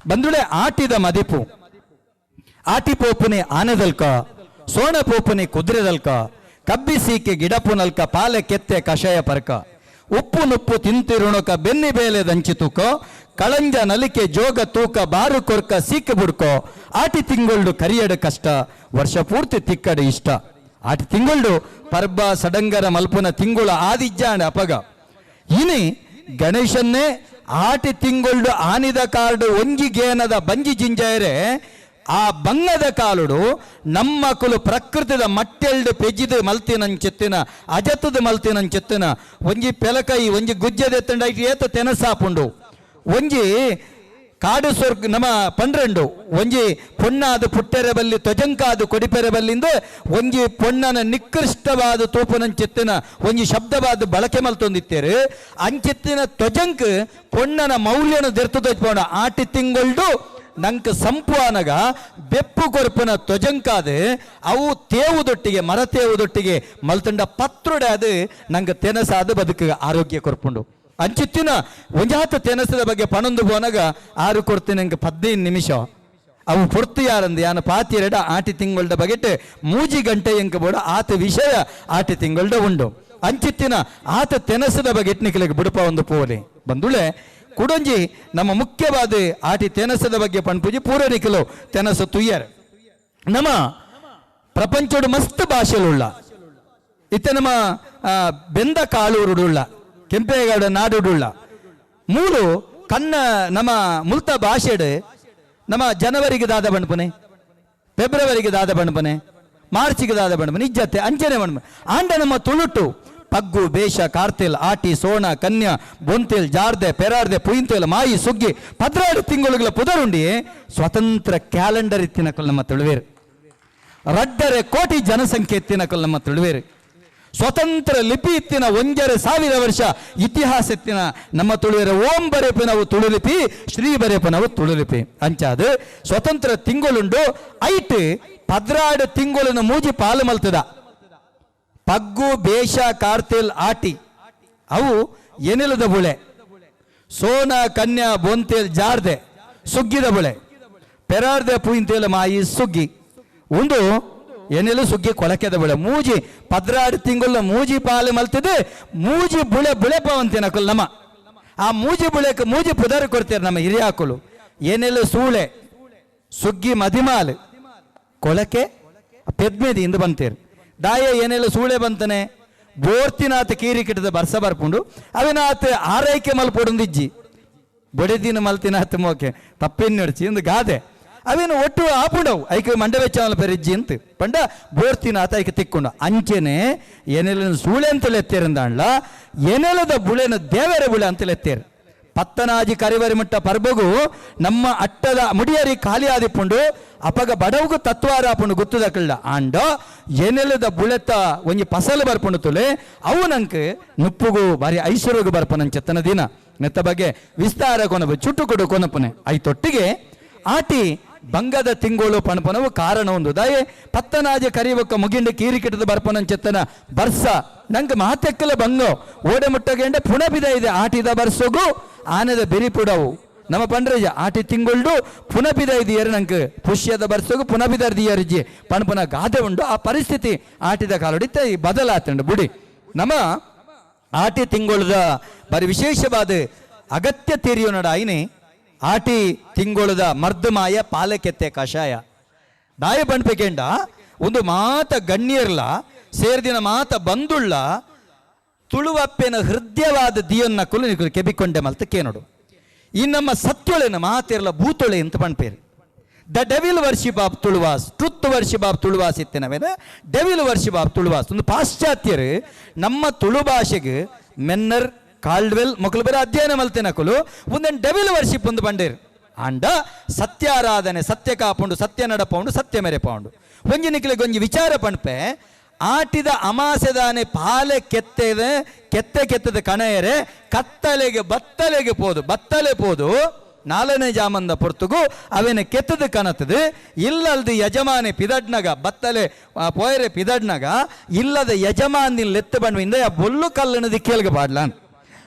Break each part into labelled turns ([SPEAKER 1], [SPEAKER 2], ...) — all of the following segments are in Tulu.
[SPEAKER 1] ಬಂದುಳೆ ಆಟಿದ ಮದಿಪು ಆಟಿ ಪೋಪುನೆ ಆನೆದಲ್ಕ ಸೋಣ ಪೋಪುನೆ ಕುದುರೆದಲ್ಕ ಕಬ್ಬಿ ಸೀಕೆ ಗಿಡಪುನಲ್ಕ ಪಾಲೆ ಕೆತ್ತೆ ಕಷಾಯ ಪರ್ಕ ಉಪ್ಪು ನುಪ್ಪು ತಿಂತಿರುಣಕ ಬೆನ್ನಿ ಬೇಲೆ ದಂಚಿ ತೂಕ ಕಳಂಜ ನಲಿಕೆ ಜೋಗ ತೂಕ ಬಾರು ಕೊರ್ಕ ಸೀಕೆ ಬುಡ್ಕೋ ಆಟಿ ತಿಂಗೊಳ್ಡು ಕರಿಯಡು ಕಷ್ಟ ವರ್ಷ ಪೂರ್ತಿ ತಿಕ್ಕಡು ಇಷ್ಟ. ಆಟಿ ತಿಂಗೊಳ್ಡು ಪರ್ಬ ಸಡಂಗರ ಮಲ್ಪುನ ತಿಂಗುಳ ಆದಿಜ್ಜಾಣ ಅಪಗ ಇನಿ ಗಣೇಶನ್ನೇ ಆಟಿ ತಿಂಗೊಳ್ಡು ಆನಿದ ಕಾರ್ಡು ಒಂಜಿ ಗೇನದ ಬಂಜಿ ಜಿಂಜಾಯರೆ ಆ ಬಂಗದ ಕಾಲುಡು ನಮ್ಮಕುಲು ಪ್ರಕೃತಿದ ಮಟ್ಟೆಲ್ಡು ಪೆಜಿದು ಮಲ್ತಿನಂಚೆತ್ತಿನ ಅಜತದ ಮಲ್ತಿನಂಚೆತ್ತಿನ ಒಂಜಿ ಪೆಲಕೈ ಒಂಜಿ ಗುಜ್ಜದೆತ್ತಂಡ ಏತ ತೆನಸಾಪುಂಡು ಒಂಜಿ ಕಾಡು ಸ್ವರ್ಗ ನಮ್ಮ ಪನ್ರೆಂಡು ಒಂಜಿ ಪೊಣ್ಣಾದ ಪುಟ್ಟೆರೆ ಬಲ್ಲಿ ತ್ವಜಂಕಾದ ಕೊಡಿಪೆರೆ ಬಲ್ಲಿಂದ ಒಂಜಿ ಪೊಣ್ಣನ ನಿಕೃಷ್ಟವಾದ ತೂಪುನಂಚೆತ್ತಿನ ಒಂಜಿ ಶಬ್ದವಾದ ಬಳಕೆ ಮಲ್ತೊಂದಿತ್ತೇರು ಅಂಚೆತ್ತಿನ ತ್ವಜಂಕ್ ಪೊಣ್ಣನ ಮೌಲ್ಯನ ದೆರ್ತು ತೋಜ್ಪೋಣ ಆಟಿ ತಿಂಗೊಳ್ಡು ನಂಕ್ ಸಂಪು ಅನಗ ಬೆಪ್ಪು ಕೊರ್ಪುನ ತ್ವಜಂಕಾದ ಅವು ತೇವುದೊಟ್ಟಿಗೆ ಮರ ತೇವುದೊಟ್ಟಿಗೆ ಮಲ್ತಂಡ ಪತ್ರುಡೆ ಅದು ನಂಗೆ ತೆನಸಾದ ಬದುಕು ಆರೋಗ್ಯ ಕೊರ್ಪುಂಡು ಅಂಚಿತ್ತಿನ ಒಂಜಾತ ತೆನಸದ ಬಗ್ಗೆ ಪಣೊಂದು ಪೋನಗ ಆರು ಕೊಡ್ತೀನಿ ನಂಗೆ 15 ನಿಮಿಷ ಅವು ಪೊರ್ತು ಯಾರಂದು ಯಾನ ಪಾತಿರೆಡ ಆಟಿ ತಿಂಗಳ್ದ ಬಗೆಟ್ ಮೂಜಿ ಗಂಟೆ ಎಂಕ ಬೋಡ ಆತ ವಿಷಯ ಆಟಿ ತಿಂಗಳ್ದ ಉಂಡು ಅಂಚಿತ್ತಿನ ಆತ ತೆನಸದ ಬಗೆಟ್ ನಿಕ್ಲೆಗ್ ಬುಡಪ ಒಂದು ಪೋಲೆ ಬಂದುಳೆ ಕುಡೊಂಜಿ ನಮ್ಮ ಮುಖ್ಯವಾದ ಆಟಿ ತೆನಸದ ಬಗ್ಗೆ ಪಣ್ಪುಜಿ ಪೂರನಿಕಲು ತೆನಸು ತುಯ್ಯರ್. ನಮ್ಮ ಪ್ರಪಂಚೋಡು ಮಸ್ತ್ ಭಾಷೆಲುಳ್ಳ ಇತ್ತೆ ನಮ್ಮ ಬೆಂದ ಕಾಳೂರುಡುಳ್ಳ ಕೆಂಪೇಗೌಡ ನಾಡುಡುಳ್ಳ ಮೂಲು ಕನ್ನ ನಮ್ಮ ಮುಲ್ತ ಭಾಷೆಡು ನಮ್ಮ ಜನವರಿಗೆ ದಾದ ಬಣ್ಪುನೆ ಫೆಬ್ರವರಿಗೆ ದಾದ ಬಣ್ಪುನೆ ಮಾರ್ಚಿಗೆ ದಾದ ಬಣ್ಪುನೆ ಇಜ್ಜತ್ತೆ ಅಂಚನೆ ಬಣ್ಪುನೆ ಆಂಡ ನಮ್ಮ ತುಳುಟು ಪಗ್ಗು ಬೇಷ ಕಾರ್ತಿಲ್ ಆಟಿ ಸೋಣ ಕನ್ಯಾ ಬೊಂತಿಲ್ ಜಾರ್ದೆ ಪೆರಾರ್ದೆ ಪುಯಿಂತಿಲ್ ಮಾಯಿ ಸುಗ್ಗಿ 12 ತಿಂಗಳುಗಳ ಪುದರುಂಡಿ ಸ್ವತಂತ್ರ ಕ್ಯಾಲೆಂಡರ್ ಇತ್ತಿನಕಲ್ ನಮ್ಮ ತುಳುವೇರು 2.5 ಕೋಟಿ ಜನಸಂಖ್ಯೆ ಇತ್ತಿನಕಲ್ ನಮ್ಮ ತುಳುವೇರು ಸ್ವತಂತ್ರ ಲಿಪಿ ಇತ್ತಿನ 1,500 ವರ್ಷ ಇತಿಹಾಸ ಇತ್ತಿನ ನಮ್ಮ ತುಳುವೇರ ಓಂ ಬರೆಪನವು ತುಳುಲಿಪಿ ಶ್ರೀ ಬರೆಪನವು ತುಳುಲಿಪಿ ಅಂಚಾದ ಸ್ವತಂತ್ರ ತಿಂಗಳುಂಡು ಐಟ್ 12 ತಿಂಗಳನ್ನು ಮೂಜಿ ಪಾಲು ಮಲ್ತದ ಪಗ್ಗು ಬೇಷ ಕಾರ್ತಿಲ್ ಆಟಿ ಅವು ಎನಿಲದ ಬುಳೆ ಸೋನ ಕನ್ಯಾ ಬೊಂತೇಲ್ ಜಾರ್ದೆ ಸುಗ್ಗಿದ ಬುಳೆ ಪೆರಾರ್ದೆ ಪುಯಿಂತೇಲ ಮಾಯಿ ಸುಗ್ಗಿ ಒಂದು ಎನೆಲು ಸುಗ್ಗಿ ಕೊಳಕೆದ ಬುಳೆ ಮೂಜಿ 12 ತಿಂಗಳ ಮೂಜಿ ಪಾಲು ಮಲ್ತದೆ ಮೂಜಿ ಬುಳೆ ಬುಳೆಪವಂತಿನಕುಲು ನಮ್ಮ ಆ ಮೂಜಿ ಬುಳೆಕ್ ಮೂಜಿ ಪುದರ್ ಕೊಡ್ತೀರ ನಮ್ಮ ಹಿರಿಯಾಕುಲು ಏನೆಲ್ಲ ಸೂಳೆ ಸುಗ್ಗಿ ಮದಿಮಾಲು ಕೊಳಕೆ ಪೆದ್ಮೇದಿ ಇಂದು ಬಂತೀರಿ ದಾಯ ಏನೆಲ್ಲ ಸೂಳೆ ಬಂತಾನೆ ಬೋರ್ತಿನಾತ ಕೀರಿ ಕಿಟ್ಟದ ಬರ್ಸ ಬರ್ಪುಂಡು ಅವಿನಾತ ಆರೈಕೆ ಮಲ್ಪೊಡೊಂದಿಜ್ಜಿ ಬೊಡೆದಿನ ಮಲ್ತಿನಾತ ಮೋಕೆ ತಪ್ಪಿನ ಇಂದು ಗಾದೆ ಅವೇನು ಒಟ್ಟು ಆಪುಂಡವು ಐಕೆ ಮಂಡವೆಚ್ಚ ಪೆರಿಜ್ಜಿ ಅಂತ ಪಂಡ ಬೋರ್ತಿನಾತ ಐಕೆ ತಿಕ್ಕೊಂಡು ಅಂಚೆನೆ ಏನೆಲ್ಲ ಸೂಳೆ ಅಂತಲೇ ಎತ್ತೇರಂದಾಂಡ್ಲ ಎನೆಲದ ಬುಳೆನ ದೇವರ ಬುಳೆ ಅಂತಲೇ ಎತ್ತೇರು ಪತ್ತನಾಜಿ ಕರಿವರಿ ಮುಟ್ಟ ಪರ್ಬಗು ನಮ್ಮ ಅಟ್ಟದ ಮುಡಿಯರಿ ಖಾಲಿ ಆದಿಪ್ಪುಂಡು ಅಪಗ ಬಡವುಗು ತತ್ವಾರ ಆಪುಂಡು ಗುತ್ತುದಕಳ್ಳ ಆಂಡ ಎನೆಲದ ಬುಳೆತ ಒಂಜಿ ಪಸಲು ಬರ್ಪುಂಡು ತುಲೆ ಅವು ನಂಕ್ ನುಪ್ಪುಗು ಬಾರಿ ಐಶ್ವರ್ಯಗು ಬರ್ಪನಂಚೆತ್ತನ ದಿನ ನೆತ್ತ ಬಗ್ಗೆ ವಿಸ್ತಾರ ಕೊನಪು ಚುಟ್ಟು ಕೊಡು ಕೊನಪುನೆ ಐತೊಟ್ಟಿಗೆ ಆಟಿ ಬಂಗದ ತಿಂಗಳು ಪಣಪನವು ಕಾರಣ ಒಂದು ದಾಯೆ ಪತ್ತನಾಜೆ ಕರಿಬೊಕ್ಕ ಮುಗಿಂಡು ಕೀರಿ ಕಿಟ್ಟದ ಬರ್ಪನಂಚೆತ್ತನ ಬರ್ಸ ನಂಗೆ ಮಾತೆಕ್ಕಲ ಬಂಗೋ ಓಡೆ ಮುಟ್ಟಗೆಂಡೆ ಪುನಬಿದ ಇದೆ ಆಟಿದ ಬರ್ಸೋಗು ಆನೆದ ಬೆರಿಪುಡವು ನಮ್ಮ ಪಂಡ್ರಜ ಆಟಿ ತಿಂಗೊಳ್ಡು ಪುನಬಿದ ಇದೆಯರು ನಂಗೆ ಪುಷ್ಯದ ಬರ್ಸೋಗು ಪುನಬಿದರ್ದಿಯರ್ಜಿ ಪಣಪನ ಗಾದೆ ಉಂಡು ಆ ಪರಿಸ್ಥಿತಿ ಆಟಿದ ಕಾಲುಡಿತ್ತ ಈ ಬದಲಾತಂಡು ಬುಡಿ ನಮ್ಮ ಆಟಿ ತಿಂಗೊಳದ ಬರಿ ವಿಶೇಷವಾದ ಅಗತ್ಯ ತೀರಿಯೋ ನಡ ಐನೆ ಆಟಿ ತಿಂಗೊಳದ ಮರ್ದಮಾಯ ಪಾಲಕೆತ್ತೆ ಕಷಾಯ ದಾಯ ಪಣ್ಪೆಕೆಂಡ ಒಂದು ಮಾತ ಗಣ್ಯರ್ಲ ಸೇರ್ದಿನ ಮಾತ ಬಂದುಳ್ಳ ತುಳುವಪ್ಪೆನ ಹೃದಯವಾದ ದಿಯನ್ನ ಕುಲು ನಿಕುಲು ಕೆಬಿಕೊಂಡೆ ಮಲ್ತ ಕೇನೋಡು ಈ ನಮ್ಮ ಸತ್ಯೊಳೆನ ಮಾತಿರಲ ಭೂತೊಳೆ ಅಂತ ಪಣ್ಪೇರು the devil worship of Tuluvas truth worship of Tuluvas ಇತ್ತಿನವೇನ devil worship of Tuluvas ಒಂದು ಪಾಶ್ಚಾತ್ಯರು ನಮ್ಮ ತುಳು ಭಾಷೆಗೆ ಮೆನ್ನರ್ ಕಾಲ್ಡ್ವೆಲ್ ಮೊಕಲು ಬೇರೆ ಅಧ್ಯಯನ ಮಲ್ತಿನಕುಲು ಒಂದೊಂದು ಡೆವಿಲ್ ವರ್ಷಿಪ್ ಒಂದು ಬಂಡೇರು ಆಂಡ ಸತ್ಯಾರಾಧನೆ ಸತ್ಯ ಕಾಪುಂಡು ಸತ್ಯ ನಡಪೌಂಡು ಸತ್ಯ ಮೇರೆ ಪೌಂಡು ಒಂಜಿ ನಿಕ್ಲೆಗ್ ಒಂಜಿ ವಿಚಾರ ಪಣ್ಪೆ ಆಟಿದ ಅಮಾಸೆದಾನೆ ಪಾಲೆ ಕೆತ್ತೆದ ಕೆತ್ತೆ ಕೆತ್ತದ ಕಣೆಯರೆ ಕತ್ತಲೆಗೆ ಬತ್ತಲೆಗೆ ಪೋದು ಬತ್ತಲೆ ಪೋದು ನಾಲ್ನೇ ಜಾಮಂದ ಪೊರ್ತುಗು ಅವೇನ ಕೆತ್ತದ ಕನತದು ಇಲ್ಲಲ್ದು ಯಜಮಾನಿ ಪಿದಡ್ನಗ ಬತ್ತಲೆ ಪೋಯರೆ ಪಿದಡ್ನಗ ಇಲ್ಲದ ಯಜಮಾನಿ ಲೆತ್ತು ಬಂಡ್ವಿಂದ ಆ ಬೊಲ್ಲು ಕಲ್ಲನ ದಿಕ್ಕೇಲ್ಗೆ ಪಾಡ್ಲಾನ್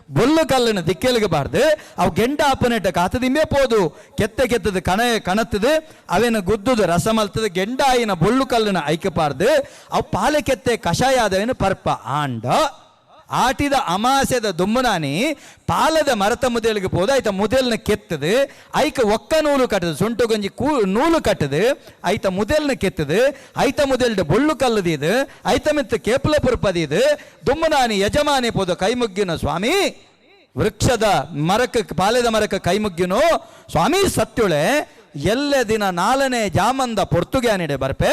[SPEAKER 1] ಬೊಲ್ಲು ಕಲ್ಲನ್ನು ದಿಕ್ಕೆಲಿಗೆ ಬಾರ್ದು ಅವು ಗೆಂಡ ಆಪನೆಟ್ಟ ಕಾತದಿಂಬೆ ಪೋದು ಕೆತ್ತೆ ಕೆತ್ತದ ಕಣ ಕಣತ್ತದು ಅವೇನು ಗುದ್ದುದು ರಸ ಮಲ್ತದ ಗೆಂಡಾಯಿನ ಬೊಲ್ಲು ಕಲ್ಲನ್ನು ಐಕಪಾರ್ದು ಅವು ಪಾಲೆ ಕೆತ್ತೆ ಕಷಾಯ ಆದವೇನು ಪರ್ಪ ಆಂಡ ಆಟಿದ ಅಮಾಸೆದ ದುಮ್ಮನಾನಿ ಪಾಲದ ಮರತ ಮುದೇಲಿಗೆ ಪೋದು ಆಯ್ತ ಮುದೆಲ್ನ ಕೆತ್ತದು ಐಕ ಒಕ್ಕ ನೂಲು ಕಟ್ಟದು ಸೊಂಟು ಗಂಜಿ ಕೂ ನೂಲು ಕಟ್ಟದು ಐತ ಮುದೆಲ್ನ ಕೆತ್ತದು ಐತ ಮುದೆಲ್ಡ್ ಬೊಳ್ಳು ಕಲ್ಲದಿದು ಐತ ಮಿತ್ತ ಕೇಪಲ ಪುರ್ಪದಿದು ದುಮ್ಮನಾನಿ ಯಜಮಾನಿ ಪೋದು ಕೈ ಮುಗ್ಗಿನ ಸ್ವಾಮಿ ವೃಕ್ಷದ ಮರಕ್ಕೆ ಪಾಲೆದ ಮರಕ್ಕೆ ಕೈ ಮುಗ್ಗಿನೋ ಸ್ವಾಮಿ ಸತ್ಯುಳೆ ಎಲ್ಲ ದಿನ ನಾಲ್ನೇ ಜಾಮಂದ ಪೊರ್ತುಗ್ಯಾನಿಡೆ ಬರ್ಪೆ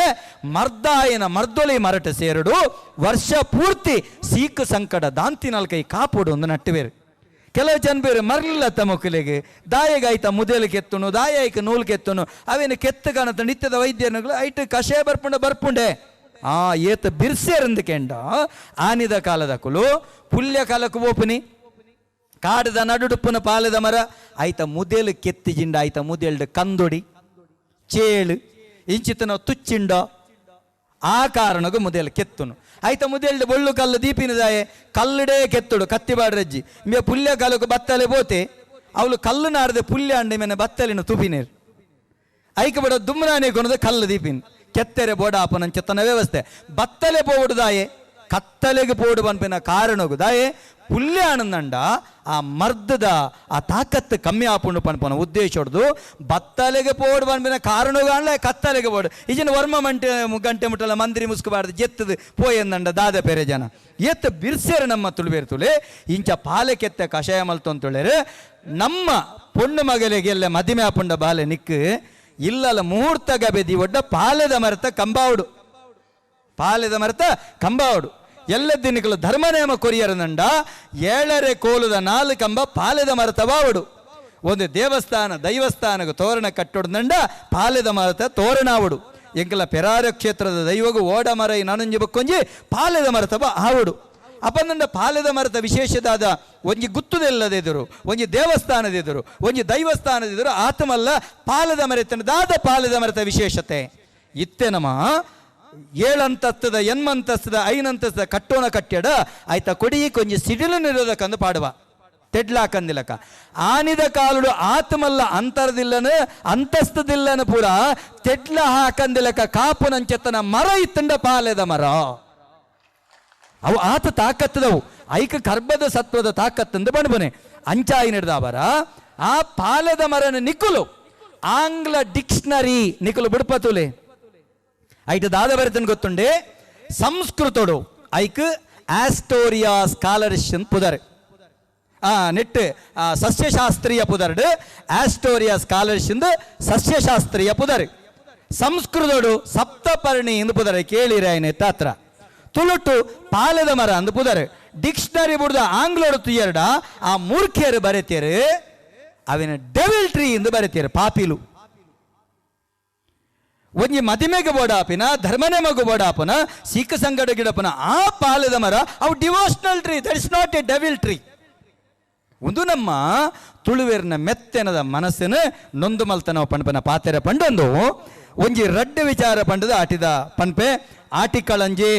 [SPEAKER 1] ಮರ್ದಾಯಿನ ಮರ್ದೊಲಿ ಮರಟ ಸೇರಡು ವರ್ಷ ಪೂರ್ತಿ ಸೀಕು ಸಂಕಟ ದಾಂತಿನಲ್ಕೈ ಕಾಪುಡು ಒಂದು ನಟ್ಟುವೇರು. ಕೆಲವು ಜನ ಬೇರೆ ಮರಲಿಲ್ಲ ತಮಕ್ಕಲಿಗೆ ದಾಯಗಾಯ್ತ ಮುದೇಲು ಕೆತ್ತುನು ದಾಯ ನೂಲು ಕೆತ್ತುನು ಅವೇನು ಕೆತ್ತು ಕಾಣತ್ತ ನಿತ್ಯದ ವೈದ್ಯನುಗಳು ಐಟ್ ಕಷಾಯ ಬರ್ಪುಂಡ ಬರ್ಪುಂಡೆ ಆ ಏತ ಬಿರ್ಸೇರಂದು ಕೆಂಡ ಆನಿದ ಕಾಲದ ಕುಲು ಪುಲ್ಯ ಕಾಲಕ್ಕೆ ಓಪನಿ ಕಾಡದ ನಡುಡುಪ್ಪನ ಪಾಲದ ಮರ ಆಯ್ತ ಮುದೇಲು ಕೆತ್ತಿಜಿಂಡ ಆಯ್ತ ಮುದೇಲ್ಡು ಕಂದೊಡಿ ಚೇಳು ಇಂಚಿತನ ತುಚ್ಚಿಂಡ ಆ ಕಾರಣಗೂ ಮುದೇಲು ಕೆತ್ತುನು ಆಯ್ತ ಮುದೇಲ್ಡು ಬೊಳ್ಳು ಕಲ್ಲು ದೀಪಿನದಾಯೆ ಕಲ್ಲುಡೇ ಕೆತ್ತುಡು ಕತ್ತಿ ಬಾಡ್ರಜ್ಜಿ ಮೇ ಪುಲ್ಯ ಕಾಲಕ್ಕೆ ಬತ್ತಲೆ ಬೋತೆ ಅವಳು ಕಲ್ಲು ನಾಡದೆ ಪುಲ್ಯ ಅಂಡೆ ಮೇಲೆ ಬತ್ತಲಿನ ತುಪಿನೇರು ಐಕ ಬಡ ದುಮ್ಮನಾನೆ ಕೊನದ ಕಲ್ಲು ದೀಪಿನ ಕೆತ್ತೆರೆ ಬೋಡಾಪನ ಚೆತ್ತನ ವ್ಯವಸ್ಥೆ ಬತ್ತಲೆ ಪೋಡುದಾಯೆ ಕತ್ತಲೆಗೆ ಪೋಡು ಪನ್ಪಿನ ಕಾರಣಗು ದಾಯೆ ಪುಲ್ಯ ಆನಂದಂಡ ಆ ಮರ್ದದ ಆ ತಾಕತ್ತು ಕಮ್ಮಿ ಆಪುಂಡು ಪನ್ಪನ ಉದ್ದೇಶ ಹೊಡೆದು ಬತ್ತಲೆಗೆ ಪೋಡು ಪನ್ಪಿನ ಕಾರಣಗಾಣ್ಲೆ ಕತ್ತಲೆಗೆ ಪೋಡು ಈಜಿನ ವರ್ಮ ಮಂಟೆ ಗಂಟೆ ಮುಟ್ಟಲ ಮಂದಿರಿ ಮುಸ್ಕುಬಾರ್ದು ಜೆತ್ತದು ಪೋಯಂದಂಡ ದಾದ ಪೆರೆ ಜನ ಎತ್ತ ಬಿರ್ಸೇರು ನಮ್ಮ ತುಳುಬೇರು ತುಳಿ ಇಂಚ ಪಾಲೆ ಕೆತ್ತ ಕಷಾಯ ಮಲ್ತೊಂತುಳ್ಳೇರು ನಮ್ಮ ಪೊಣ್ಣು ಮಗಲಿಗೆಲ್ಲ ಮದಿಮೆ ಆಪುಂಡ ಬಾಲೆ ನಿಕ್ಕು ಇಲ್ಲಲ್ಲ ಮುಹೂರ್ತ ಗಬೆದಿ ಒಡ್ಡ ಪಾಲೆದ ಮರತ ಕಂಬಾವುಡು ಪಾಲೆದ ಮರತ ಕಂಬಾವುಡು ಎಲ್ಲ ದಿನಗಳು ಧರ್ಮ ನೇಮ ಕೊರಿಯರನಂಡ ಏಳರೆ ಕೋಲದ ನಾಲ್ಕು ಕಂಬ ಪಾಲೆದ ಮರತ ಬಾವುಡು ಒಂದು ದೇವಸ್ಥಾನ ದೈವಸ್ಥಾನಕ್ಕೆ ತೋರಣ ಕಟ್ಟೊಡ್ದಂಡ ಪಾಲೆದ ಮರತ ತೋರಣಾವುಡು ಎಂಕಲ ಪೆರಾರ ಕ್ಷೇತ್ರದ ದೈವಗು ಓಡ ಮರ ನಾನೊಂಜಿ ಬಕ್ಕೊಂಜಿ ಪಾಲೆದ ಮರತಬ ಆವುಡು ಅಪನಂಡ ಪಾಲೆದ ಮರತ ವಿಶೇಷದಾದ ಒಂಜಿ ಗುತ್ತುದೆಲ್ಲದೆದುರು ಒಂಜಿ ದೇವಸ್ಥಾನದ ಎದುರು ಒಂಜಿ ದೈವಸ್ಥಾನದ ಎದುರು ಆತಮಲ್ಲ ಪಾಲೆದ ಮರೆತನ ದಾದ ಪಾಲೆದ ಮರತ ವಿಶೇಷತೆ ಇತ್ತೆ ನಮ್ಮ ಏಳಂತಸ್ತದ ಎನ್ಮಂತಸ್ತದ ಐನಂತಸ್ತದ ಕಟ್ಟೋಣ ಕಟ್ಟ್ಯಡ ಆಯ್ತಾ ಕೊಡಿ ಕೊಂಜಿ ಸಿಡಿಲು ನಿರೋಧಕಂದು ಪಾಡುವ ತೆಡ್ಲಾಕಂದಿಲಕ ಆನಿದ ಕಾಲುಡು ಆತ್ಮಲ್ಲ ಅಂತರದಿಲ್ಲನು ಅಂತಸ್ತದಿಲ್ಲನು ಪೂರ ತೆಡ್ಲ ಹಾಕಂದಿಲಕ ಕಾಪುನಂಚೆತ್ತನ ಮರ ಇತ್ತಂಡ ಪಾಲೆದ ಮರ ಅವು ಆತ ತಾಕತ್ತದವು ಐಕ ಕರ್ಬದ ಸತ್ವದ ತಾಕತ್ತಂದು ಬಣಬನೆ ಅಂಚಾಯಿ ನಡೆದವರ ಆ ಪಾಲೆದ ಮರನ ನಿಕ್ಕುಲು ಆಂಗ್ಲ ಡಿಕ್ಷನರಿ ನಿಕ್ಕುಲು ಬಿಡ್ಪತುಲೆ ಐಟ ದಾದ ಬರೆತನ್ ಗೊತ್ತುಂಡೆ ಸಂಸ್ಕೃತೋಡು ಐಕ್ ಆಸ್ಟೋರಿಯಾ ಸ್ಕಾಲರ್ಶಿಪ್ ಪುದರ್ ಆ ನೆಟ್ ಸಸ್ಯಶಾಸ್ತ್ರೀಯ ಪುದರ್ಡು ಆಸ್ಟೋರಿಯಾ ಸ್ಕಾಲರ್ಶಿಪ್ ಸಸ್ಯಶಾಸ್ತ್ರೀಯ ಪುದರ್ ಸಂಸ್ಕೃತೋಡು ಸಪ್ತಪರ್ಣಿ ಎಂದು ಪುದರ್ ಕೇಳಿರ ತಾತ್ರ ತುಳುಟು ಪಾಲೆದ ಮರ ಅಂದು ಪುದರ್ ಡಿಕ್ಷನರಿ ಬುಡ್ದ ಆಂಗ್ಲೋಡು ತುಯ್ಯರ್ಡ ಆ ಮೂರ್ಖಿಯರು ಬರೆತೀರು ಅವಿನ ಡೆವಿಲ್ ಟ್ರೀ ಎಂದು ಬರೆತೀರು ಪಾಪಿಲು ಒಂಜಿ ಮದಿಮೆಗೆ ಬೋಡಾಪಿನ ಧರ್ಮನೆಮಗು ಬೋಡಾಪನ ಸೀಕ ಸಂಗಡ ಗಿಡಪನ ಆ ಪಾಲೆದ ಮರ ಅವು devotional tree, that is not a devil tree. ಒಂದು ನಮ್ಮ ತುಳುವೇರ್ನ ಮೆತ್ತೆನದ ಮನಸ್ಸಿನ ನೊಂದು ಮಲ್ತನವ ಪಂಡ್ಪನ ಪಾತೆರ ಪಂಡೊಂದು ಒಂಜಿ ರಡ್ಡು ವಿಚಾರ ಪಂಡದ ಆಟಿದ ಪನ್ಪೆ ಆಟಿ ಕಳಂಜಿ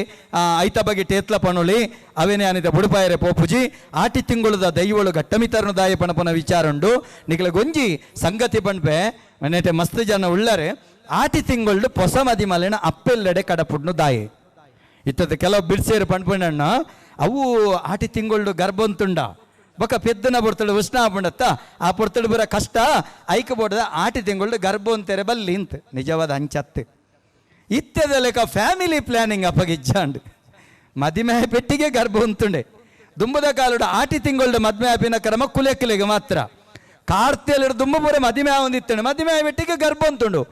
[SPEAKER 1] ಐತ ಬಗೆ ಟೇತ್ಲ ಪಣುಳಿ ಅವೇನೇ ಅನಿತ ಬುಡುಪಾಯರೆ ಪೋಪುಜಿ ಆಟಿ ತಿಂಗುಳದ ದೈವಳು ಘಟ್ಟಮಿತರನು ದಾಯ ಪಣಪನ ವಿಚಾರ ಉಂಡು ನಿಗಲ ಗೊಂಜಿ ಸಂಗತಿ ಪಣ್ಪೆ ಮನೆಟೆ ಮಸ್ತ್ ಜನ ಉಳ್ಳರೆ ಆಟಿ ತಿಂಗಳು ಪೊಸ ಮದಿ ಮಲೆನ ಅಪ್ಪೆಲ್ಲೆಡೆ ಕಡಪುಡ್ನು ದಾಯಿ ಇತ್ತದ ಕೆಲವು ಬಿಡ್ಸೇರು ಪಣ್ಪಣ್ಣಣ್ಣ ಅವು ಆಟಿ ತಿಂಗಳು ಗರ್ಭಂತುಂಡ ಬೊಕ ಪೆದ್ದನ ಬರ್ತಳು ಉಷ್ಣ ಆಪುಂಡತ್ತ ಆ ಪೊರ್ತಳು ಬರ ಕಷ್ಟ ಐಕ ಬೋಡದ ಆಟಿ ತಿಂಗಳು ಗರ್ಭ ಅಂತಾರೆ ಬಲ್ಲಿ ಇಂತ ನಿಜವಾದ ಅಂಚತ್ತು ಇತ್ಯದ ಲೆಕ್ಕ ಫ್ಯಾಮಿಲಿ ಪ್ಲಾನಿಂಗ್ ಅಪ್ಪಗಿಜ್ಜಾಂಡ್ ಮದಿಮೆ ಪೆಟ್ಟಿಗೆ ಗರ್ಭ ಉಂತುಂಡೆ ದುಂಬದ ಕಾಲುಡು ಆಟಿ ತಿಂಗಳು ಮದ್ಮೆ ಆಪಿನ ಕ್ರಮ ಕುಲೆಕ್ಕಲಿಗೆ ಮಾತ್ರ ಕಾರ್ತಿಯಲ್ಲಿ ದುಂಬ ಪೂರ ಮದಿಮೆ ಒಂದಿತ್ತುಂಡು ಮದಿಮೆ ಪೆಟ್ಟಿಗೆ ಗರ್ಭ ಉಂತುಂಡು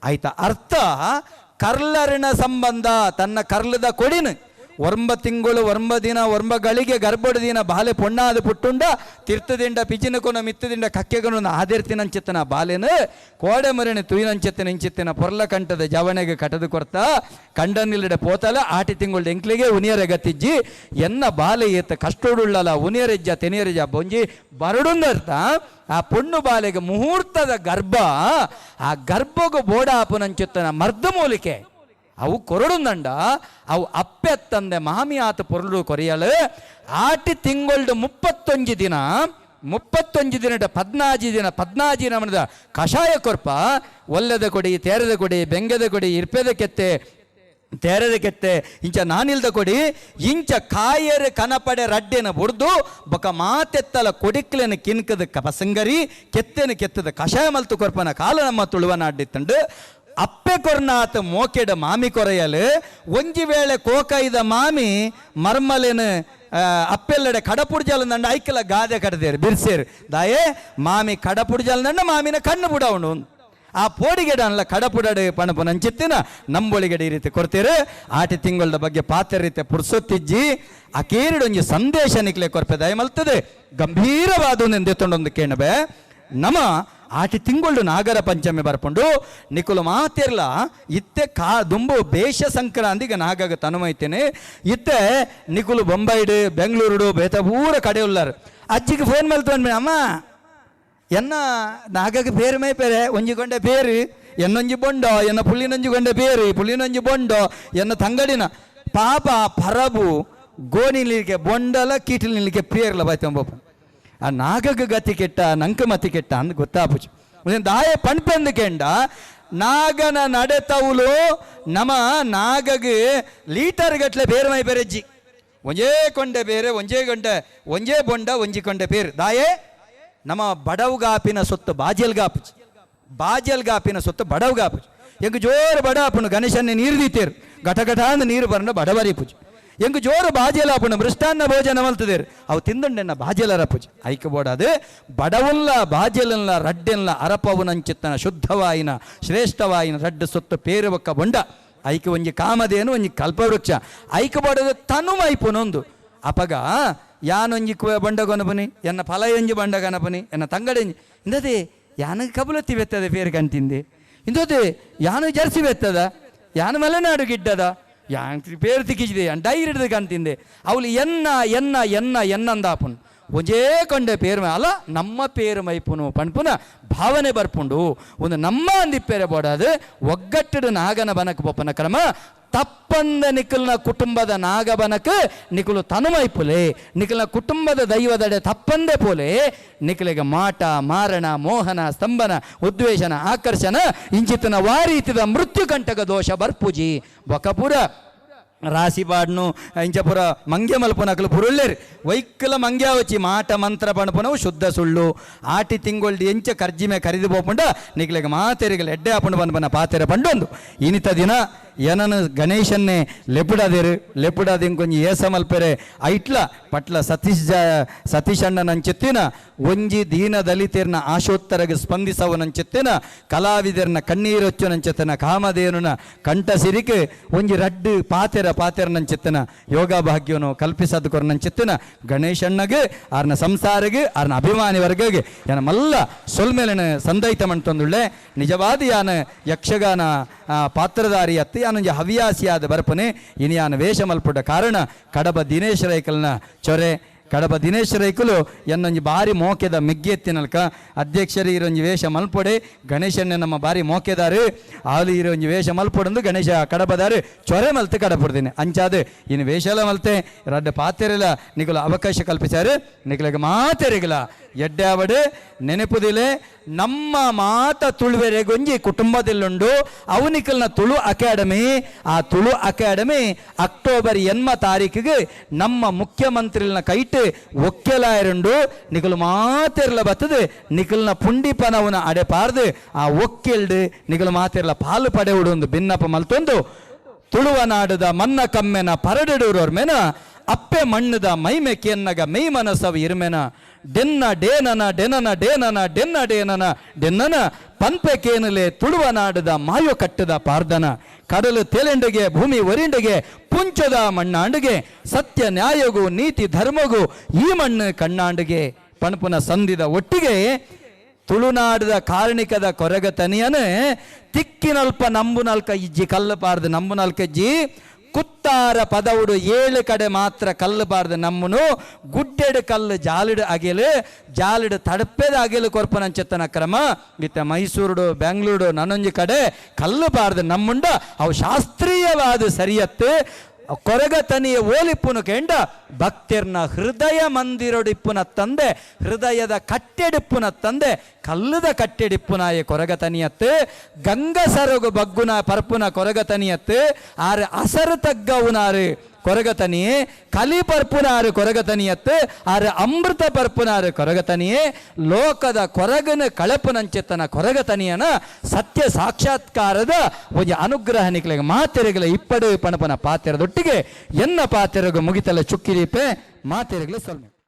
[SPEAKER 1] ಆಯ್ತಾ ಅರ್ಥ ಕರ್ಲರಿನ ಸಂಬಂಧ ತನ್ನ ಕರ್ಲದ ಕೊಡಿನ ಒರ್ಂಬ ತಿಂಗಳು ಒರ್ಂಬ ದಿನ ಒರ್ಂಬ ಗಳಿಗೆ ಗರ್ಭಡ ದಿನ ಬಾಲೆ ಪೊಣ್ಣಾದ ಪುಟ್ಟುಂಡ ತಿರ್ತದಿಂಡ ಪಿಜಿನಕೊನ ಮಿತ್ತದಿಂಡ ಕಕ್ಕೆಗೊನ ಆದಿರ್ತಿನಂಚಿತ್ತನ ಬಾಲೆನ ಕೋಡೆ ಮರಿನ ತುಯಿನಂಚಿತ್ತಿನ ಇಂಚಿತ್ತಿನ ಪೊರ್ಲ ಕಂಠದ ಜವಣೆಗೆ ಕಟದು ಕೊರ್ತ ಕಂಡನಿಲ್ಲಡೆ ಪೋತಲ ಆಟಿ ತಿಂಗಳು ಎಂಕ್ಲಿಗೆ ಉನಿಯರೆ ಗತಿಜ್ಜಿ ಎನ್ನ ಬಾಲೆ ಏತ ಕಷ್ಟೋಡುಳ್ಳಲ ಉನಿಯರೆಜ್ಜ ತೆನಿಯರೆಜ್ಜ ಬೊಂಜಿ ಬರಡುಂದರ್ಥ ಆ ಪೊಣ್ಣು ಬಾಲೆಗೆ ಮುಹೂರ್ತದ ಗರ್ಭ ಆ ಗರ್ಭಗೂ ಬೋಡಾಪುನಂಚಿತ್ತನ ಮರ್ದ ಮೂಲಿಕೆ ಅವು ಕೊರಡುಂದಂಡ ಅವು ಅಪ್ಪೆತ್ತಂದೆ ಮಾಮಿ ಆತ ಪೊರ್ಲು ಕೊರಿಯಲು ಆಟಿ ತಿಂಗೊಳ್ಡು 31 ದಿನ 31 ದಿನ 14 ದಿನ 14 ದಿನ ಮನದ ಕಷಾಯ ಕೊರ್ಪ ಒಲ್ಲೆದ ಕೊಡಿ ತೇರದ ಕೊಡಿ ಬೆಂಗದ ಕೊಡಿ ಇರ್ಪೆದ ಕೆತ್ತೆ ತೇರದ ಕೆತ್ತೆ ಇಂಚ ನಾನಿಲ್ದ ಕೊಡಿ ಇಂಚ ಕಾಯರು ಕನಪಡೆ ರಡ್ಡೆನ ಬುಡ್ದು ಬೊಕ ಮಾತೆತ್ತಲ ಕೊಡಿಕ್ಲೆನ ಕಿನ್ಕದ ಕಪಸಂಗರಿ ಕೆತ್ತೆನ ಕೆತ್ತದ ಕಷಾಯ ಮಲ್ತು ಕೊರ್ಪನ ಕಾಲ ನಮ್ಮ ತುಳುವನಾಡಿತ್ತಂಡು ಅಪ್ಪೆ ಕೊರ್ನಾತ ಮೋಕೆಡ ಮಾಮಿ ಕೊರೆಯಲು ಒಂಜಿ ವೇಳೆ ಕೋಕೈದ ಮಾಮಿ ಮರ್ಮಲೇನ ಅಪ್ಪೆಲ್ಲಡೆ ಕಡಪುಡ್ಜಾಲಂದಂಡ ಐಕಲ ಗಾದೆ ಕಡದೇರು ಬಿರ್ಸೇರು ದಾಯೇ ಮಾಮಿ ಕಡಪುಡ್ಜಾಲಂದಂಡ ಮಾಮಿನ ಕಣ್ಣು ಬುಡವನು ಆ ಪೋಡಿಗೆಡನ್ಲ ಕಡಪುಡಡು ಪಣಪು ನಂಚಿತ್ತಿನ ನಂಬೊಳಿಗಡೆ ಈ ರೀತಿ ಕೊಡ್ತೀರು ಆಟಿ ತಿಂಗಳದ ಬಗ್ಗೆ ಪಾತ್ರ ರೀತಿ ಪುರ್ಸೊತ್ತಿಜ್ಜಿ ಆ ಕೇರಿಡೊಂಜಿ ಸಂದೇಶ ನಿಕ್ಲೆ ಕೊರ್ಪೆ ದಯಮಲ್ತದೆ ಗಂಭೀರವಾದ ಒಂದು ಕೇಣಬೆ ನಮ ಆಟಿ ತಿಂಗಳು ನಾಗರ ಪಂಚಮಿ ಬರ್ಪುಂಡು ನಿಕುಲು ಮಾತಿರ್ಲ ಇತ್ತೆ ಕಾ ದುಂಬು ಬೇಷ ಸಂಕ್ರಾಂತಿಗೆ ನಾಗಾಗ ತನುಮೈತೇನೆ ಇತ್ತೆ ನಿಕುಲು ಬೊಂಬೈಡು ಬೆಂಗಳೂರುಡು ಬೇತ ಪೂರ ಕಡೆ ಉಳ್ಳಾರು ಅಜ್ಜಿಗೆ ಫೋನ್ ಮಲ್ತು ಅಮ್ಮ ಎನ್ನ ನಾಗಗೆ ಪೇರು ಮೈ ಪೇರೆ ಒಂಜಿ ಕೊಂಡೆ ಪೇರು ಎನ್ನೊಂಜಿ ಬೊಂಡೋ ಎನ್ನ ಪುಳ್ಳಿನೊಂಜಿ ಕೊಂಡೆ ಪೇರು ಪುಳ್ಳಿನೊಂಜಿ ಬೊಂಡೋ ಎನ್ನ ತಂಗಡಿನ ಪಾಪ ಪರಬು ಗೋಣಿ ನಿಲ್ಲಿಕೆ ಬೊಂಡಲ ಕೀಟಲಿ ನಿಲ್ಲಿಕೆ ಪೇರ್ಲ ಬಾಯ್ತಂಬಪ್ಪ ಆ ನಾಗಗ ಗತಿ ಕೆಟ್ಟ ನಂಕ ಮತಿ ಕೆಟ್ಟ ಅಂದ್ ಗೊತ್ತಾಪುಚು ದಾಯ ಪಣ್ಪೆಂದು ಕೆಂಡ ನಾಗನ ನಡೆತವುಲು ನಮ ನಾಗಗೆ ಲೀಟರ್ ಗಟ್ಲೆ ಬೇರೆ ಮೈ ಬೇರೆಜ್ಜಿ ಒಂಜೇ ಕೊಂಡೆ ಬೇರೆ ಒಂಜೇ ಗೊಂಡೆ ಒಂಜೇ ಬೊಂಡ ಒಂಜಿ ಕೊಂಡೆ ಬೇರೆ ದಾಯೇ ನಮ್ಮ ಬಡವುಗಾಪಿನ ಸೊತ್ತು ಬಾಜಲ್ಗಾಪುಚು ಬಾಜಲ್ಗಾಪಿನ ಸೊತ್ತು ಬಡವುಗಾಪುಚು ಎಂಗ್ ಜೋರು ಬಡ ಆಪುಂಡು ಗಣೇಶನ್ನೇ ನೀರು ದೀತೇರು ಘಟ ಘಟ ಅಂದ್ ನೀರು ಬರಂಡ ಬಡವರಿಪುಚು ಎಂಗ್ ಜೋರು ಬಾಜೆಲ ಆಪುಂಡು ಮೃಷ್ಟಾನ್ನ ಭೋಜನ ಮಲ್ತದೇರು ಅವು ತಿಂದುಂಡೆನ್ನ ಬಾಜೆಲರ ಪೂಜೆ ಐಕ ಬೋಡಾದು ಬಡವುಲ್ಲ ಬಾಜೆಲಲ್ಲ ರಡ್ಡೆಲ್ಲ ಅರಪವುನಂಚಿತ್ತನ ಶುದ್ಧವಾಯಿನ ಶ್ರೇಷ್ಠವಾಯಿನ ರಡ್ಡು ಸೊತ್ತು ಪೇರು ಬೊಕ್ಕ ಬೊಂಡ ಐಕ ಒಂಜಿ ಕಾಮಧೇನು ಒಂಜಿ ಕಲ್ಪವೃಕ್ಷ ಐಕ ಬೋಡದು ತನುಮೈಪುನೊಂದು ಅಪಗ ಯಾನೊಂಜಿ ಬಂಡ ಗೊನಪನಿ ಎನ್ನ ಫಲ ಎಂಜಿ ಬಂಡ ಗಣಪನಿ ಎನ್ನ ತಂಗಡೆಂಜಿ ಇಂದದೆ ಯಾನ ಕಬುಲತ್ತಿ ಬೆತ್ತದ ಪೇರು ಕಂತಿಂದೆ ಇಂದದೆ ಯಾನು ಜರ್ಸಿ ಬೆತ್ತದ ಯಾನು ಮಲೆನಾಡು ಗಿಡ್ಡದ ಯಾನ್ ಪೇರು ತಿಕ್ಕಿಜಿದೆ ಯಾನ್ ಡೈರಿ ಹಿಡಿದು ಕಂತಿಂದೆ ಅವಳು ಎನ್ನ ಎನ್ನ ಎನ್ನ ಎನ್ನಂದಾಪುನ್ ಒಂಜೇ ಕೊಂಡೆ ಪೇರು ಅಲ್ಲ ನಮ್ಮ ಪೇರು ಮೈಪುನು ಪಣ್ಪುನ ಭಾವನೆ ಬರ್ಪುಂಡು ಒಂದು ನಮ್ಮ ಅಂದಿಪ್ಪೇರೆ ಬೋಡಾದು ಒಗ್ಗಟ್ಟಡು ನಾಗನ ಬನಕ ಬೊಪ್ಪನ ಕ್ರಮ ತಪ್ಪಂದ ನಿಖಲ್ನ ಕುಟುಂಬದ ನಾಗಬನಕ ನಿಖಲು ತನುಮೈಪುಲೆ ನಿಖಲ್ನ ಕುಟುಂಬದ ದೈವದಡೆ ತಪ್ಪಂದೆ ಪೋಲೆ ನಿಖಲಿಗೆ ಮಾಟ ಮಾರಣ ಮೋಹನ ಸ್ತಂಭನ ಉದ್ವೇಷನ ಆಕರ್ಷಣ ಇಂಚಿತನ ವಾರೀತಿದ ಮೃತ್ಯುಕಂಟಕ ದೋಷ ಬರ್ಪುಜಿ ಬೊಕಪುರ ರಾಶಿ ಪಾಡ್ನು ಇಂಚಪುರ ಮಂಗೆ ಮಲ್ಪುನಕಲು ಪುರುಳ್ಳೇರು ವೈಕಲ ಮಂಗ್ಯಾವಚಿ ಮಾಟ ಮಂತ್ರ ಪಣಪುನವು ಶುದ್ಧ ಸುಳ್ಳು ಆಟಿ ತಿಂಗೊಳ್ಳಿ ಎಂಚ ಕರ್ಜಿಮೆ ಕರಿದು ಪೋಪುಂಡ ನಿಕ್ಲೆಗ್ ಮಾತೆರಿಗಲ ಎಡ್ಡೆ ಆಪುಂಡು ಪನ್ಪನ ಪಾತೆರೆ ಪಂಡೊಂದು ಇನಿತ ದಿನ ಏನನು ಗಣೇಶನ್ನೇ ಲೆಪುಡಾದೇರು ಲೆಪುಡಾದ ಇಂಕೊಂಜಿ ಏಸ ಮಲ್ಪೆರೆ ಐಟ್ಲ ಪಟ್ಲ ಸತೀಶ್ ಸತೀಶ್ ಅಣ್ಣನಂಚಿತ್ತಿನ ಒಂಜಿ ದೀನ ದಲಿತರ್ನ ಆಶೋತ್ತರಗೆ ಸ್ಪಂದಿಸವನಂಚಿತ್ತಿನ ಕಲಾವಿದರ್ನ ಕಣ್ಣೀರೊಚ್ಚುನಂಚಿತ್ತಿನ ಕಾಮಧೇನುನ ಕಂಠ ಸಿರಿಕೆ ಒಂಜಿ ರಡ್ಡು ಪಾತೆರ ಪಾತೆರನಂಚಿತ್ತಿನ ಯೋಗ ಭಾಗ್ಯನು ಕಲ್ಪಿಸದ್ಕೊರ್ನಂಚಿತ್ತಿನ ಗಣೇಶಣ್ಣಗೆ ಆರ್ನ ಸಂಸಾರಗೆ ಆರ್ನ ಅಭಿಮಾನಿ ವರ್ಗಗೆ ಯಾನ ಮಲ್ಲ ಸೊಲ್ಮೇಲಿನ ಸಂದೈತ ಮಂಟೊಂದುಳ್ಳೆ ನಿಜವಾದ ಯಾನ ಯಕ್ಷಗಾನ ಪಾತ್ರಧಾರಿ ಅತ್ತಿ ಯಾನೊಂಜಿ ಹವ್ಯಾಸಿಯಾದ ಬರ್ಪನೆ ಇನಿ ಯಾನ ವೇಷ ಮಲ್ಪುಡ ಕಾರಣ ಕಡಬ ದಿನೇಶ್ ರೈಕಲ್ನ ಚೊರೆ ಕಡಬ ದಿನೇಶ್ ರೈಕುಲು ಎನ್ನೊಂಜಿ ಬಾರಿ ಮೋಕೆದ ಮೆಗ್ಗೆತ್ತಿನಲ್ಕ ಅಧ್ಯಕ್ಷರು ಇರೊಂಜಿ ವೇಷ ಮಲ್ಪೊಡೆ ಗಣೇಶನ್ನೇ ನಮ್ಮ ಬಾರಿ ಮೋಕೆದಾರು ಆಲು ಇರೊಂಜಿ ವೇಷ ಮಲ್ಪೊಡಂದು ಗಣೇಶ ಕಡಬದಾರು ಚೊರೆ ಮಲ್ತೆ ಕಡಪುಡ್ತೀನಿ ಅಂಚಾದು ಇನ್ನು ವೇಷಲ ಮಲ್ತೆ ರಡ್ಡ ಪಾತೆರೆಲ ನಿಕುಲು ಅವಕಾಶ ಕಲ್ಪಿಸಾರು ನಿಕುಲಿಗೆ ಮಾತೆರೆಗಲ ಎಡ್ಡೆ ನೆನಪುದಿಲೆ ನಮ್ಮ ಮಾತ ತುಳುವೆರೆಗೊಂಜಿ ಕುಟುಂಬದಲ್ಲುಂಡು ಅವು ನಿಕಲ್ನ ತುಳು ಅಕಾಡೆಮಿ ಆ ತುಳು ಅಕಾಡೆಮಿ ಅಕ್ಟೋಬರ್ 8 ತಾರೀಕಿಗೆ ನಮ್ಮ ಮುಖ್ಯಮಂತ್ರಿನ ಕೈಟ್ ಒಕ್ಕೆಲಾಯರುಂಡು ನಿಕಲು ಮಾತೆರ್ಲ ಬತ್ತದು ನಿಕಲ್ನ ಪುಂಡಿಪನವನ ಅಡೆಪಾರ್ದು ಆ ಒಕ್ಕೆಲ್ಡು ನಿಕಲು ಮಾತೆರ್ಲ ಪಾಲು ಪಡೆವುಡು ಒಂದು ಭಿನ್ನಪ ಮಲ್ತೊಂದು ತುಳುವನಾಡದ ಮನ್ನ ಕಮ್ಮೆನ ಪರಡೆಡೂರೋರ್ ಮೇನ ಅಪ್ಪೆ ಮಣ್ಣದ ಮೈಮೆ ಕೆನ್ನಗ ಮೈ ಮನಸವ ಇರ್ಮೆನ ಡೆನ್ನ ಡೇನನ ಡೆನನ ಡೇನನ ಡೆನ್ನ ಡೇನನ ಡೆನ್ನನ ಪನ್ಪೆ ಕೇನಲೆ ತುಳುವನಾಡದ ಮಾಯೋ ಕಟ್ಟದ ಪಾರ್ದನ ಕಡಲು ತೇಲೆಂಡಿಗೆ ಭೂಮಿ ಒರಿಂಡಿಗೆ ಪುಂಚದ ಮಣ್ಣಾಂಡಿಗೆ ಸತ್ಯ ನ್ಯಾಯಗೂ ನೀತಿ ಧರ್ಮಗೂ ಈ ಮಣ್ಣು ಕಣ್ಣಾಂಡಿಗೆ ಪಣಪುನ ಸಂಧಿದ ಒಟ್ಟಿಗೆ ತುಳುನಾಡದ ಕಾರಣಿಕದ ಕೊರಗ ತನಿಯನು ತಿಕ್ಕಿನಲ್ಪ ನಂಬುನಲ್ಕ ಇಜ್ಜಿ ಕಲ್ಲಪಾರ್ದು ನಂಬುನಲ್ಕ ಇಜ್ಜಿ ಕುತ್ತಾರ ಪದವುಡು 7 ಕಡೆ ಮಾತ್ರ ಕಲ್ಲು ಬಾರ್ದು ನಮ್ಮನು ಗುಡ್ಡೆಡು ಕಲ್ಲು ಜಾಲಿಡು ಅಗೆಲು ಜಾಲಿಡು ತಡಪೆದ ಅಗೆಲು ಕೊರ್ಪನಂಚೆತ್ತನ ಕ್ರಮ ಇತ್ತ ಮೈಸೂರುಡು ಬೆಂಗಳೂರು ನನೊಂಜಿ ಕಡೆ ಕಲ್ಲು ಬಾರ್ದು ನಮ್ಮುಂಡ ಅವು ಶಾಸ್ತ್ರೀಯವಾದ ಸರಿಯತ್ತು. ಕೊರಗತನಿಯ ಓಲಿಪ್ಪುನು ಕೆಂಡ ಭಕ್ತಿರ್ನ ಹೃದಯ ಮಂದಿರೊಡಿಪ್ಪುನ ತಂದೆ, ಹೃದಯದ ಕಟ್ಟೆಡಿಪ್ಪುನ ತಂದೆ, ಕಲ್ಲುದ ಕಟ್ಟೆಡಿಪ್ಪುನಾಯ ಕೊರಗತನಿಯತ್ತು, ಗಂಗಸರಗು ಬಗ್ಗುನ ಪರ್ಪುನ ಕೊರಗತನಿಯತ್ತು, ಆರು ಅಸರು ತಗ್ಗವುನಾರು ಕೊರಗತನಿಯೇ, ಕಲಿ ಪರ್ಪುನಾರು ಕೊರಗತನಿಯತ್ತು, ಆರು ಅಮೃತ ಪರ್ಪುನಾರು ಕೊರಗತನಿಯೇ, ಲೋಕದ ಕೊರಗನ ಕಳಪುನಂಚೆತ್ತನ ಕೊರಗತನಿಯನ ಸತ್ಯ ಸಾಕ್ಷಾತ್ಕಾರದ ಒಂಜಿ ಅನುಗ್ರಹ ನಿಕ್ಲೆಗ್ ಮಾತೆರೆಗಳ ಇಪ್ಪಡು ಪಣಪನ ಪಾತೆರದೊಟ್ಟಿಗೆ ಎನ್ನ ಪಾತೆರಗು ಮುಗಿತಲ ಚುಕ್ಕಿದೀಪೆ ಮಾತೆರೆಗಳ ಸೊಲ್ಮೆ.